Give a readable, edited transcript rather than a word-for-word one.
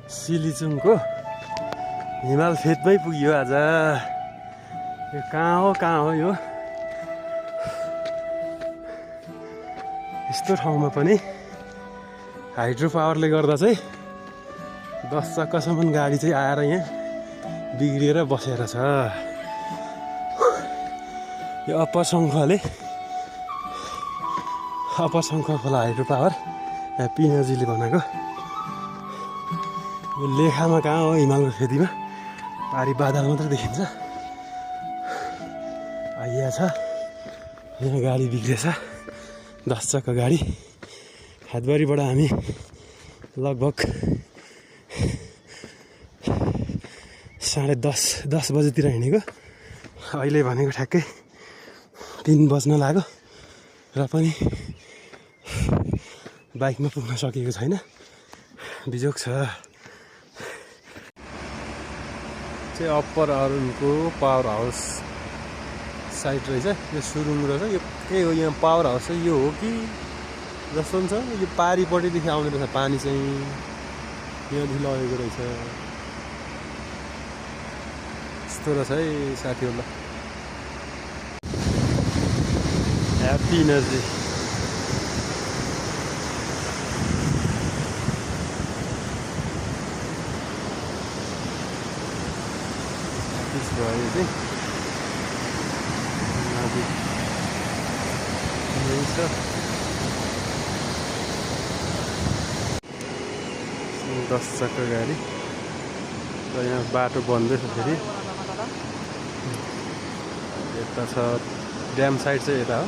सिलिचुङको हिमाल फेदमै पुग्यो आज। यो कहाँ हो यो? यस्तो ठाउँमा पनि हाइड्रो पावरले गर्दा चाहिँ 10 चक्कासम्म गाडी चाहिँ आएर यहाँ बिग्रिएर बसेर छ। यो अप्पर शङ्ख खोला हाइड्रो पावर पिनाजीले बनाएको। यो लेखामा कहाँ हो? हिमालको फेदीमा पारी बादल मात्र देखिन्छ। आइया छ यहाँ गाडी बिग्रेछ, 10 चक्का गाडी। हातबारीबाट हामी लगभग 10:30 बजेतिर हिँडेको। अहिले भनेको ठ्याक्कै 3 बज्न लाग्यो र पनि बाइकमा पुग्न सकेको छैन। बिजोग छ। चाहिँ अप्पर अरुणको पावर हाउस साइड रहेछ। यो सुरुङ रहेछ। यो के हो? यहाँ पावर हाउस चाहिँ यो हो कि जस्तो पनि छ। यो पारिपट्टिदेखि आउने रहेछ पानी चाहिँ, यहाँदेखि लगेको रहेछ। यस्तो रहेछ है साथीहरूलाई। Happy energy. भयो चाहिँ नजिक यही छ। 10 चक्का गाडी र यहाँ बाटो बन्दैछ फेरि। यता छ ड्याम साइड चाहिँ यता हो।